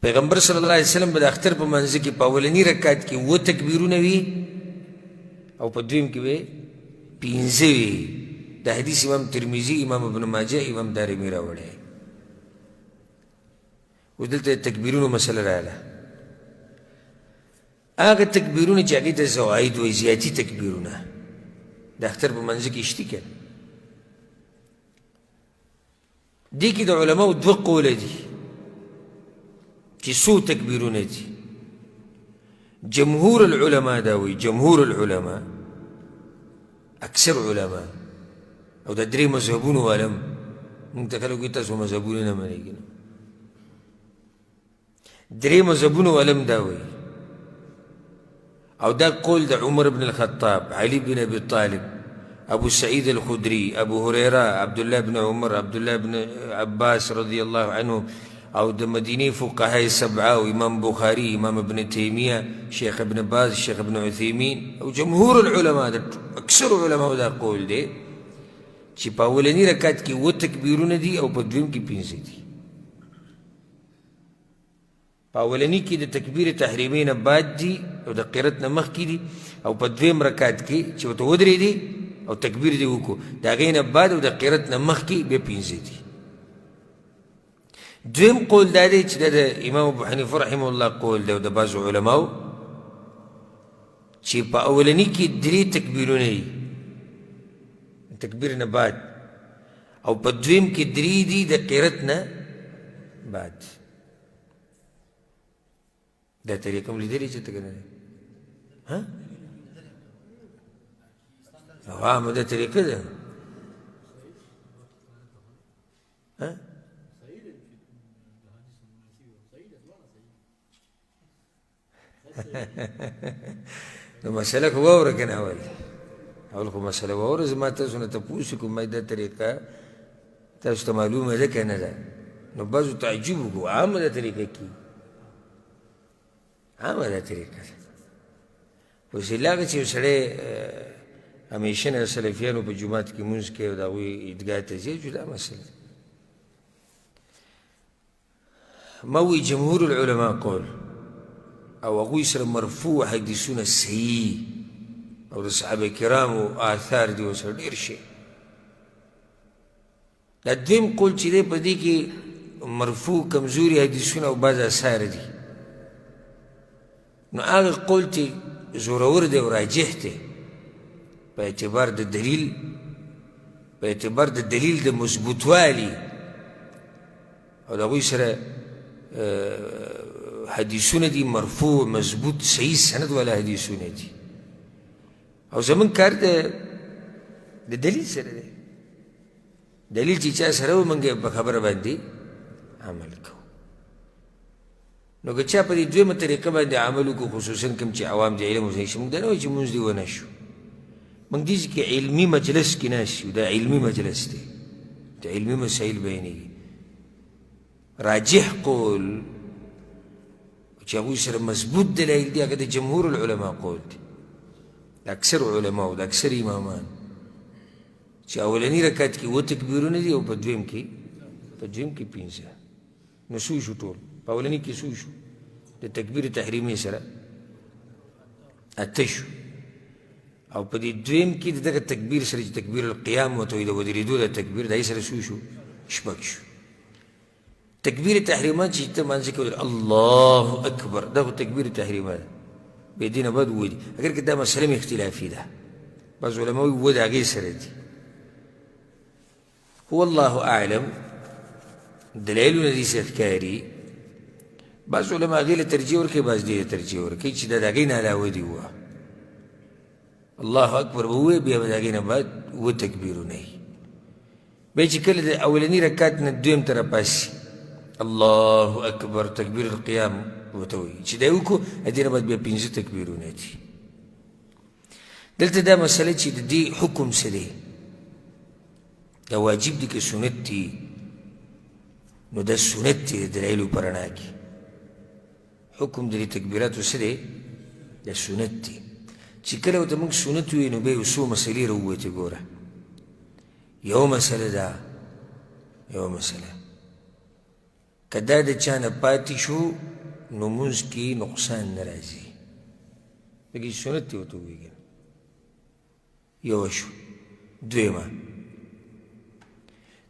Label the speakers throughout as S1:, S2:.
S1: پیغمبر صلی الله علیه وسلم به د اختر په منځ کې په اولني رکعت کې اووه تکبیرونه وي او په دویم کې به پنځه وي. د حدیث امام ترمذي، امام ابن ماجه، امام دارمي راوړی. اوس دلته د تکبیرونو مسله راغله. هغه تکبیرونه چې هغې ته زواید وایي، زیاتي تکبیرونه د اختر په منځ کې شتي که دې کې د علماو دوه قوله دي چې څو تکبیرونه دي. جمهور العلماء دا وایي، جمهور العلماء اکثر علما او د درې مذهبونو والا موږ ته خلک وایي تاسو مذهبونه نه منئ که نه. درې مذهبونو والا هم دا وایي، او دا قول د عمر بن الخطاب، علي بن ابي طالب، ابو سعید الخدري، ابو هريره، عبد الله بن عمر، عبد الله بن عباس رضی الله عنه، او د مدینې فقهای سبعه، او امام بخاري، امام ابن تیمیه، شیخ ابن باز، شیخ ابن عثیمین، او جمهور العلماء، د اکثر علماء دا قول دی چې په اولني رکعت کې اووه تکبیرونه دي او په دویم کې پنځه دي. په اولني کې د تکبیر تحریمې نه بعد دي او د قرت نه مخکې دي، او په دویم رکعت کې چې ورته ودرېدې او تکبیر دې وکړو د هغې نه بعد او د قرت نه مخکې بیا پنځه دي. دویم قول دا دی چې دا د امام ابو حنیفه رحمه الله قول دی او د بعضو علماو چې په اولني کې درې تکبیرونه دي تکبیر نه بعد، او په دویم کې درې دي د قرت نه بعد. دا طریقه مو لیدلې چې ته که نه ده؟ ها؟ عامه دا طریقه ده. ها؟ نو مسله خو واوره که نه اول اول خو مسله واوره، زما تاسو نه تپوس وکړم ما دا طریقه تاسو ته معلومه ده که نه ده؟ نو بعضو تعجب وکړو، عامه دا طریقه کېږي، عامه دا طریقه ده. خو چې چې یو سړی همیشه نه سلفیانو په جومات کې لمونځ کوي او د هغوی عیدګاه ته ځي، جدا مسله ده. ما وی جمهور العلماء قول او هغوی سره مرفوع حدیثونه صحیح او د صحابه کرامو آثار دي ورسره ډېر شي. دا دویم قول چې دی په دې کې مرفوع کمزوري حدیثونه او بعض آثار دي، نو هغه قول چې زورور دی او راجح دی په اعتبار د دلیل، په اعتبار د دلیل د مضبوطوالي او د هغوی سره حدیثونه دي مرفوع مضبوط صحیح سند والا حدیثونه دي، او زمونږ کار د دلیل سره دی. دلیل چې چا سره و موږ په خبره باندې عمل کوو. نو که چا په دې دویمه طریقه باندې عمل وکړو، خصوصا کوم چې عوام دي علم ورسره شي، موږ دا نه وایو چې مونځ دې ونه شو. موږ دې کې علمي مجلس کې ناست یو، دا علمي مجلس دی، د علمي مسایل بیانېږي. راجح قول چې هغوی سره مضبوط دلایل دي، هغه د جمهور العلماء قول دی، د اکثر علماو، د اکثر امامان، چې اولني رکعت کې اووه تکبیرونه دي او په دویم کې پنځه. نو څو شو ټول؟ په اولني کې څو شو؟ د تکبیر تحریمي سره اته شو، او په دې دویم کې د دغه تکبیر سره چې تکبیر القیام ورته وایي، د ودرېدو د تکبیر د هغې سره څو شو؟ شپږ شو. تکبیر تحریمه چې ته مانځه کې الله اکبر، دا خو تکبیر تحریمه ده، بې دې نه بعد اووه دي. اګر که دا مسله هم اختلافي ده، بعض علما وایي اووه د هغې سره دي، هو الله اعلم. دلایلونه دې څه ښکاري، بعض علما هغې له ترجیح ورکوي، بعض دې له ترجیح ورکوي چې دا د هغې نه علاوه دي اووه. الله اکبر به ووایي، بیا به د هغې نه بعد اووه تکبیرونه وي. بیا چې کله د اولني رکعت نه دویم ته راپاڅي، الله اکبر تکبیر القیام ورته وایي، چې دا یې وکړو د دې نه بعد بیا پنځه تکبیرونه دي. دلته دا مسله چې د دې حکم څه دی، دا واجب دی که سنت دی؟ نو دا سنت دی د دلایلو په رڼا کې. حکم د دې تکبیراتو څه دی؟ دا سنت دی. چې کله ورته موږ سنت ووایو، نو بیا یو څو مسلې راووتې. ګوره، یو مسله ده، یو مسله که دا د چا نه پاتې شو نو مونځ کې نقصان نه راځي، ځکه چې سنت دی ورته ووایي. یوه شو. دویمه،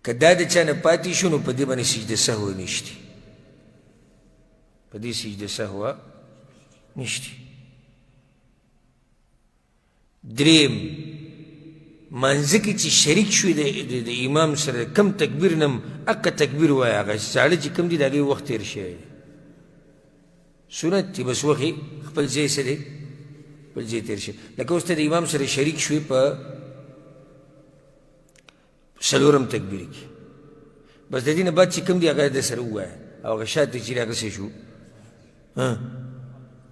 S1: که دا د چا نه پاتې شو نو په دې باندې سجده سهوه نشته، په دې سجده سهوه نشته. دریم، مانځه کې چې شریک شوې د امام سره کم تکبیر نم اقه تکبیر وایه، هغه ساړه چې کم دي د هغې وخت تېر شوی دی، سنت دی، بس وخت خپل ځای څه دی، خپل ځای تېر شوی. لکه اوس ته د امام سره شریک شوې په څلورم تکبیر کې، بس د دې نه بعد چې کوم دی هغه د سره ووایه، او هغه شاته چې هغه څه شو،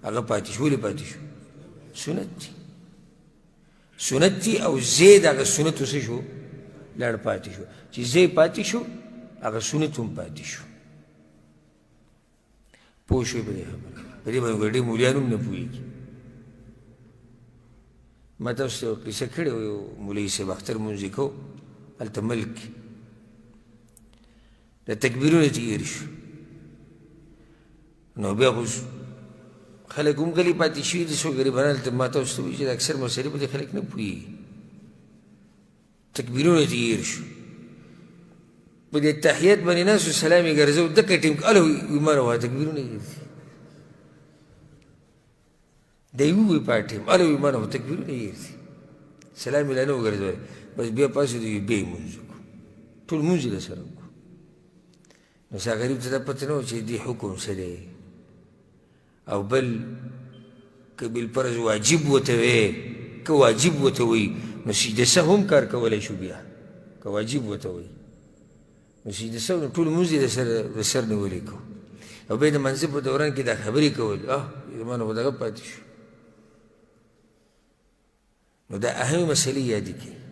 S1: هغه پاتې شو. ولې پاتې شو؟ سنت دی، سنت دی، او ځای د هغه سنتو څه شو، لاړ پاتې شو. چې ځای پاتې شو هغه سنت هم پاتې شو. پوه شوې په دې خبره؟ په دې باندې ډېر مولیان هم نه پوهېږي. ما تاسو ته یوه قصه کړې وه، یو مولوي صاحب اختر لمونځ یې کوو هلته ملک کې، د تکبیرونه چې هېر شو نو بیا خو خلک هم غلي پاتې شوي دي، څو غریبان هلته. ما تاسو ته وویل چې د اکثر مسلې په دې خلک نه پوهېږي. تکبیرونه چې هېر شو په دې تحیت باندې ناست سلام یې ګرځوو، دقه ټیم کې هله وایي ما نه وایه تکبیرونه هېر دي. دی ووایي په ټیم هله وایي ما نه خو تکبیرونه هېر دي، سلام یې لا نه وګرځولی. بس بیا پاڅېدو بیا یې لمونځ وکړو، ټول لمونځ یې له سره وکړو. نو سا غریب ته دا پته نه وه چې دې حکم څه دی، او بل که بالفرض واجب ورته وی، که واجب ورته وي نو سجده سهو هم کار کولی شو. بیا که واجب ورته وي نو سجده سهو، نو ټول لمونځ یې د سر نه ولیکو. او بیا د لمانځه په دوران کې دا خبرې کول، زما نه خو دغه پاتې شو. نو دا اهمې مسلې یادې کړي.